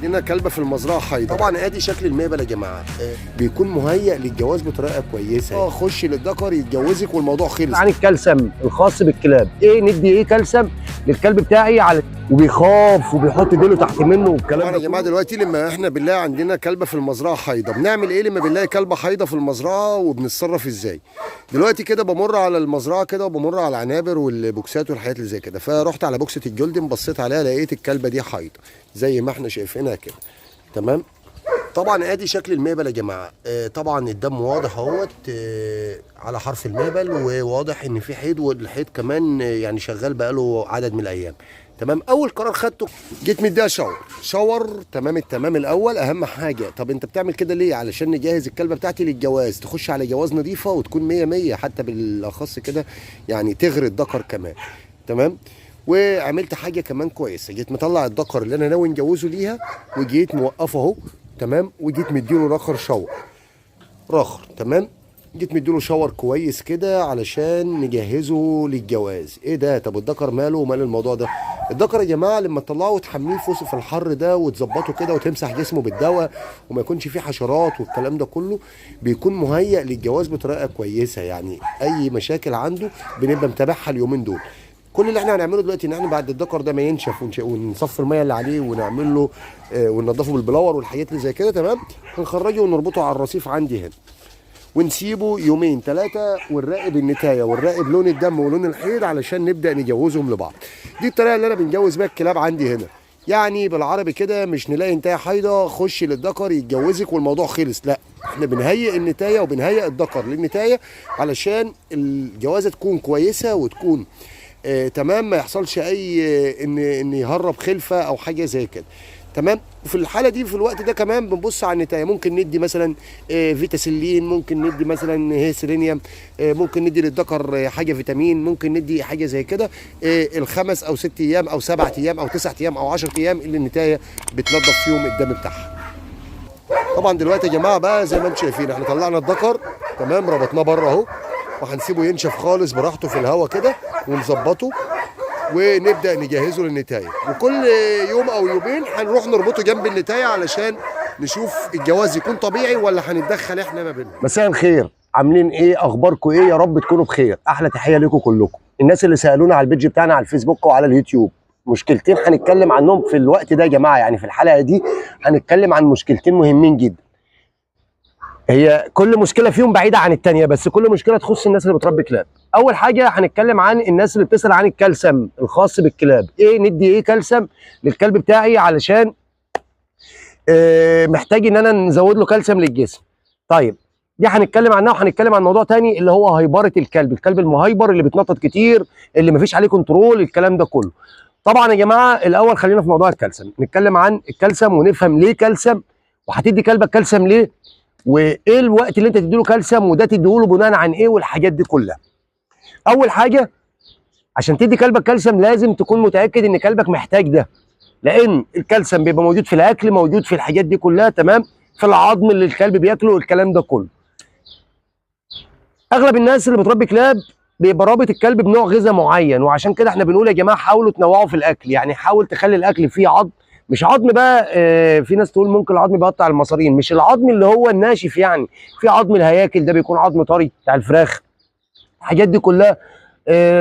لنا كلبه في المزرعة حيضة. طبعا ادي شكل المقبل يا جماعة، بيكون مهيئ للجواز بطريقة كويسة. خش للذكر يتجوزك والموضوع خلص. عن الكالسيوم الخاص بالكلاب، ايه ندي ايه كالسيوم للكلب بتاعي على وبيخاف وبيحط ديله تحت منه والكلام طبعا ده. يا جماعة دلوقتي لما احنا بنلاقي عندنا كلبه في المزرعة حيضة، بنعمل ايه لما بنلاقي كلبه حيضة في المزرعة وبنتصرف ازاي؟ دلوقتي كده بمر على المزرعة كده وبمر على العنابر والبوكسات والحاجات اللي زي كده، فرحت على بوكسه الجولدن بصيت عليها لقيت الكلبة دي حيضة زي ما احنا شايفينها كده، تمام. طبعا ادي شكل المقبل يا جماعة، طبعا الدم واضح اهوت، على حرف المقبل، وواضح ان في حيض، والحيض كمان يعني شغال بقاله عدد من الايام، تمام. اول قرار خدته جيت مديها شاور تمام التمام. الاول اهم حاجة، طب انت بتعمل كده ليه؟ علشان نجهز الكلبة بتاعتي للجواز، تخش على جواز نظيفة وتكون 100 100، حتى بالاخص كده يعني تغري الذكر كمان، تمام. وعملت حاجة كمان كويسة، جيت مطلع الذكر اللي انا ناوي نجوزه ليها وجيت موقفه اهو، تمام. وجيت مديله رخر shower رخر، تمام. جيت مديله shower كويس كده علشان نجهزه للجواز. ايه ده؟ طب الذكر ماله ومال الموضوع ده؟ الذكر يا جماعة لما تطلعه وتحميه في وسط الحر ده وتظبطه كده وتمسح جسمه بالدواء وما يكونش فيه حشرات والكلام ده كله، بيكون مهيئ للجواز بطريقة كويسة. يعني اي مشاكل عنده بنبقى متابعها اليومين دول. كل اللي احنا هنعمله دلوقتي ان احنا بعد الذكر ده ما ينشف ونصفي المية اللي عليه ونعمل له وننضفه بالبلاور والحاجات اللي زي كده، تمام. هنخرجه ونربطه على الرصيف عندي هنا ونسيبه يومين ثلاثة ونراقب النتايه ونراقب لون الدم ولون الحيض علشان نبدا نجوزهم لبعض. دي الطريقة اللي انا بنجوز بيها الكلاب عندي هنا، يعني بالعربي كده مش نلاقي نتايه حيضة خش للذكر يتجوزك والموضوع خلص، لا احنا بنهيئ النتايه وبنهيئ الذكر للنتايه علشان الجوازه تكون كويسة وتكون تمام، ما يحصلش اي ان يهرب خلفه او حاجة زي كده، تمام. وفي الحالة دي في الوقت ده كمان بنبص على النتايه، ممكن ندي مثلا فيتاسيلين، ممكن ندي مثلا هيسيلينيوم، ممكن ندي للذكر حاجة فيتامين، ممكن ندي حاجة زي كده، الخمس او 6 ايام او 7 ايام او 9 ايام او 10 ايام اللي النتايه بتنضف فيهم الدم بتاعها. طبعا دلوقتي يا جماعة بقى زي ما انتم شايفين احنا طلعنا الذكر، تمام، ربطناه بره اهو، وهنسيبه ينشف خالص براحته في الهواء كده ونظبطه ونبدا نجهزه للنتايه. وكل يوم او يومين هنروح نربطه جنب النتايه علشان نشوف الجواز يكون طبيعي ولا هنتدخل احنا ما بينهم. مساء الخير، عاملين ايه؟ اخباركم ايه؟ يا رب تكونوا بخير. احلى تحية لكم كلكم. الناس اللي سالونا على ال page بتاعنا على الفيسبوك وعلى اليوتيوب، مشكلتين هنتكلم عنهم في الوقت ده يا جماعة، يعني في الحلقة دي هنتكلم عن مشكلتين مهمين جدا. هي كل مشكلة فيهم بعيدة عن الثانية، بس كل مشكلة تخص الناس اللي بتربي كلاب. اول حاجة هنتكلم عن الناس اللي بتسال عن الكالسيوم الخاص بالكلاب، ايه ندي ايه كالسيوم للكلب بتاعي علشان محتاج ان انا نزود له كالسيوم للجسم. طيب دي هنتكلم عنها، وهنتكلم عن موضوع تاني اللي هو هيبره الكلب، الكلب المهيبر اللي بيتنطط كتير، اللي مفيش عليه control، الكلام ده كله. طبعا يا جماعة الاول خلينا في موضوع الكالسيوم، نتكلم عن الكالسيوم ونفهم ليه كالسيوم، وهتدي كلبك كالسيوم ليه، وايه الوقت اللي انت تديله كالسيوم، وده تديهوله بناء عن ايه، والحاجات دي كلها. اول حاجة عشان تدي كلبك كالسيوم لازم تكون متاكد ان كلبك محتاج ده، لان الكالسيوم بيبقى موجود في الاكل، موجود في الحاجات دي كلها، تمام، في العظم اللي الكلب بياكله والكلام ده كله. اغلب الناس اللي بتربي كلاب بيبقى رابط الكلب بنوع غذاء معين، وعشان كده احنا بنقول يا جماعة حاولوا تنوعوا في الاكل، يعني حاول تخلي الاكل فيه عظم، مش عظم بقى، في ناس تقول ممكن العظم بيقطع المصارين، مش العظم اللي هو الناشف، يعني في عظم الهياكل ده بيكون عظم طري بتاع الفراخ، الحاجات دي كلها،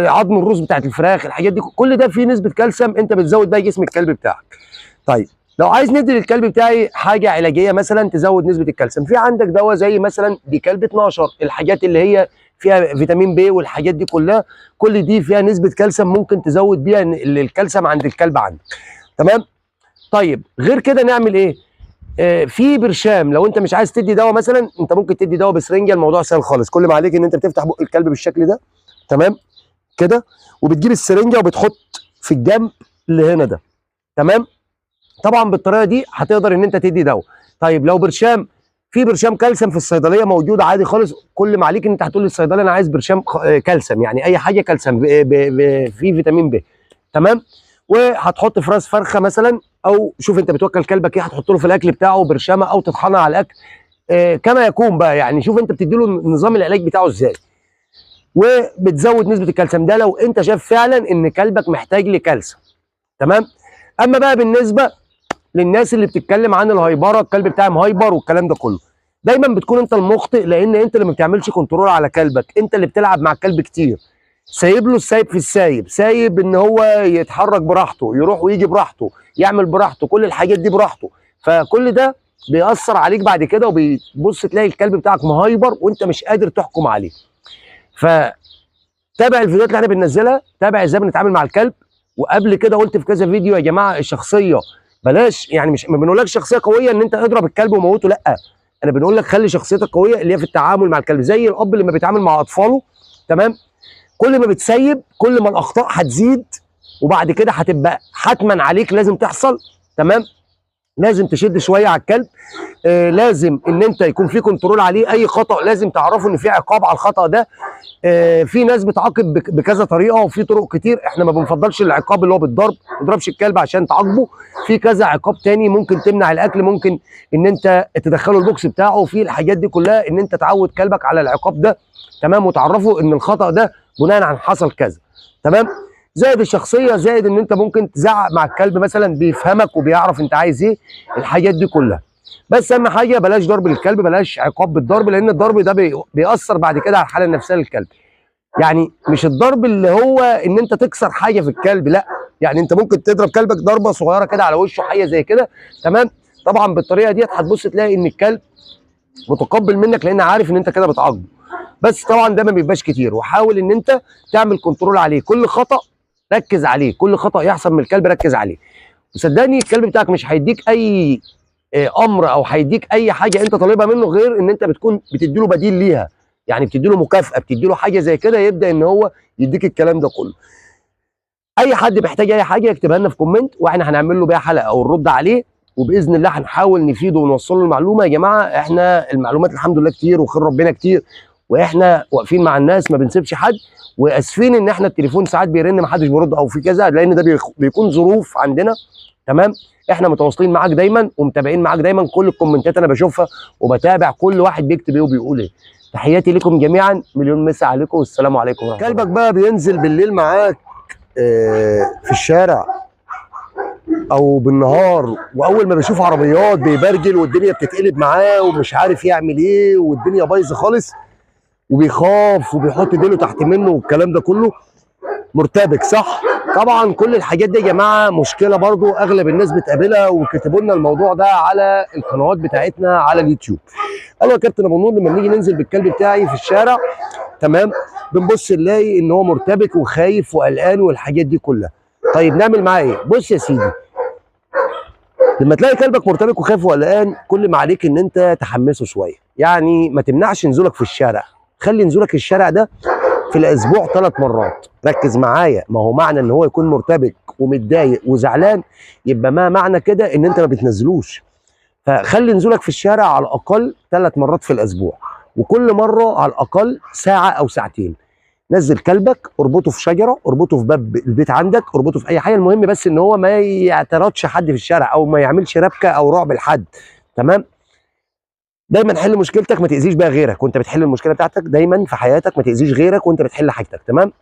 عظم الروز بتاعت الفراخ، الحاجات دي كل ده فيه نسبه كالسيوم انت بتزود بيها جسم الكلب بتاعك. طيب لو عايز ندي للكلب بتاعي حاجة علاجية مثلا تزود نسبه الكالسيوم، في عندك دواء زي مثلا ديكالب 12، الحاجات اللي هي فيها فيتامين بي والحاجات دي كلها، كل دي فيها نسبه كالسيوم ممكن تزود بيها الكالسيوم عند الكلب عندك، تمام. طيب غير كده نعمل ايه؟ في برشام، لو انت مش عايز تدي دواء مثلا، انت ممكن تدي دواء بسرنجه، الموضوع سهل خالص. كل ما عليك ان انت بتفتح بق الكلب بالشكل ده، تمام كده، وبتجيب السرنجه وبتحط في الجنب اللي هنا ده، تمام. طبعا بالطريقة دي هتقدر ان انت تدي دواء. طيب لو برشام، في برشام كالسيوم في الصيدلية موجود عادي خالص، كل ما عليك ان انت هتقول للصيدلي انا عايز برشام كالسيوم، يعني اي حاجة كالسيوم في فيتامين ب، تمام. وهتحط في راس فرخة مثلا، او شوف انت بتوكل كلبك ايه هتحط له في الاكل بتاعه برشامه، او تطحنها على الاكل، كما يكون بقى، يعني شوف انت بتدي له نظام العلاج بتاعه ازاي، وبتزود نسبه الكالسيوم ده لو انت شايف فعلا ان كلبك محتاج لكالسيوم، تمام. اما بقى بالنسبة للناس اللي بتتكلم عن الهايبره، الكلب بتاعي مهايبر والكلام ده كله. دايما بتكون انت المخطئ، لان انت اللي ما بتعملش control على كلبك، انت اللي بتلعب مع الكلب كتير، سايب له السايب في السايب، سايب ان هو يتحرك براحته، يروح ويجي براحته، يعمل براحته، كل الحاجات دي براحته. فكل ده بيأثر عليك بعد كده، وبيبص تلاقي الكلب بتاعك مهايبر وانت مش قادر تحكم عليه. فتابع الفيديوهات اللي احنا بننزلها، تابع ازاي بنتعامل مع الكلب. وقبل كده قلت في كذا فيديو يا جماعة الشخصية بلاش، يعني مش ما بنقولكش شخصية قوية ان انت اضرب الكلب وموته، لا، انا بنقول لك خلي شخصيتك قوية اللي هي في التعامل مع الكلب، زي الاب اللي ما بيتعامل مع اطفاله. تمام؟ كل ما بتسيب كل ما الاخطاء هتزيد، وبعد كده هتبقى حتما عليك لازم تحصل. تمام؟ لازم تشد شوية على الكلب، لازم ان انت يكون في control عليه، اي خطا لازم تعرفه ان في عقاب على الخطا ده. في ناس بتعاقب بكذا طريقه وفي طرق كتير، احنا ما بنفضلش العقاب اللي هو بالضرب، ما تضربش الكلب عشان تعاقبه، في كذا عقاب تاني، ممكن تمنع الاكل، ممكن ان انت تدخله ال box بتاعه، في الحاجات دي كلها ان انت تعود كلبك على العقاب ده. تمام؟ وتعرفه ان الخطا ده بناء عن حصل كذا. تمام؟ زائد الشخصية، زائد ان انت ممكن تزعق مع الكلب مثلا بيفهمك وبيعرف انت عايز ايه، الحاجات دي كلها. بس اهم حاجة بلاش ضرب للكلب، بلاش عقاب بالضرب، لان الضرب ده بيأثر بعد كده على الحالة النفسية للكلب. يعني مش الضرب اللي هو ان انت تكسر حاجة في الكلب، لا، يعني انت ممكن تضرب كلبك ضربه صغيرة كده على وشه، حاجة زي كده. تمام؟ طبعا بالطريقة ديت هتبص تلاقي ان الكلب متقبل منك، لان عارف ان انت كده بتعاقبه. بس طبعا ده ما بيبقاش كتير، وحاول ان انت تعمل control عليه، كل خطأ ركز عليه، كل خطأ يحصل من الكلب ركز عليه. وصدقني الكلب بتاعك مش هيديك اي امر او هيديك اي حاجة انت طالبها منه، غير ان انت بتكون بتديله بديل ليها، يعني بتديله مكافاة، بتديله حاجة زي كده، يبدا ان هو يديك الكلام ده كله. اي حد بيحتاج اي حاجة يكتبها لنا في comment، واحنا هنعمل له بيها حلقة او نرد عليه، وباذن الله هنحاول نفيده ونوصل له المعلومة. يا جماعة احنا المعلومات الحمد لله كتير وخير ربنا كتير، واحنا واقفين مع الناس ما بنسيبش حد، واسفين ان احنا التليفون ساعات بيرن ما حدش بيرد او في كذا، لان ده بيكون ظروف عندنا. تمام؟ احنا متواصلين معاك دايما ومتابعين معاك دايما، كل الكومنتات انا بشوفها وبتابع كل واحد بيكتب ايه وبيقول ايه. تحياتي لكم جميعا، مليون مسا عليكم، والسلام عليكم ورحمة الله. كلبك بقى بينزل بالليل معاك في الشارع او بالنهار، واول ما بيشوف عربيات بيبرجل والدنيا بتتقلب معاه ومش عارف يعمل ايه والدنيا بايظة خالص، وبيخاف وبيحط ديله تحت منه والكلام ده كله، مرتبك صح؟ طبعا كل الحاجات دي يا جماعة مشكلة برضو اغلب الناس بتقابلها، وكتبوا لنا الموضوع ده على القنوات بتاعتنا على اليوتيوب. قالوا يا كابتن ابو نور لما بنيجي ننزل بالكلب بتاعي في الشارع، تمام، بنبص نلاقي ان هو مرتبك وخايف وقلقان والحاجات دي كلها. طيب نعمل معاه ايه؟ بص يا سيدي، لما تلاقي كلبك مرتبك وخايف وقلقان، كل ما عليك ان انت تحمسه شوية، يعني ما تمنعش نزولك في الشارع، خلي نزولك الشارع ده في الاسبوع 3 مرات. ركز معايا، ما هو معنى ان هو يكون مرتبك ومتضايق وزعلان يبقى ما معنى كده ان انت ما بتنزلوش. فخلي نزولك في الشارع على الاقل 3 مرات في الاسبوع، وكل مرة على الاقل ساعة او ساعتين. نزل كلبك، اربطه في شجرة، اربطه في باب البيت عندك، اربطه في اي حاجة، المهم بس ان هو ما يعترضش حد في الشارع او ما يعملش ربكه او رعب لحد. تمام؟ دايما حل مشكلتك، ما تاذيش بقى غيرك وانت بتحل المشكلة بتاعتك. دايما في حياتك ما تاذيش غيرك وانت بتحل حاجتك. تمام؟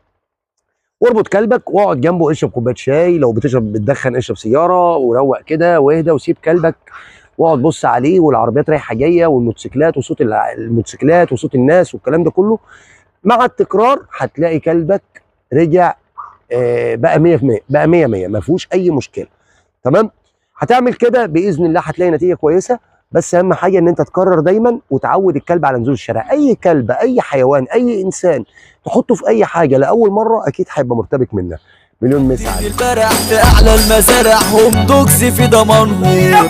واربط كلبك واقعد جنبه، اشرب كوباية شاي، لو بتشرب بتدخن اشرب سيجارة، وروق كده واهدى وسيب كلبك واقعد بص عليه، والعربيات رايحة جاية والموتوسيكلات وصوت الموتوسيكلات وصوت الناس والكلام ده كله. مع التكرار هتلاقي كلبك رجع بقى 100%، بقى 100 100، ما فيهوش اي مشكلة. تمام؟ هتعمل كده باذن الله هتلاقي نتيجة كويسة. بس اهم حاجة ان انت تكرر دايما وتعود الكلب على نزول الشارع. اي كلب، اي حيوان، اي انسان تحطه في اي حاجة لاول مرة اكيد هيبقى مرتبك منها. مليون مسا عليك. البرع في اعلى المزارع هم دوجز في دمنهور،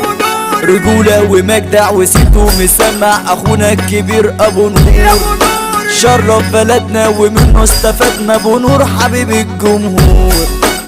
رجوله ومجدع وسيته مسمع، اخونا الكبير ابو نور شرف بلدنا ومنه استفدنا، ابو نور حبيب الجمهور.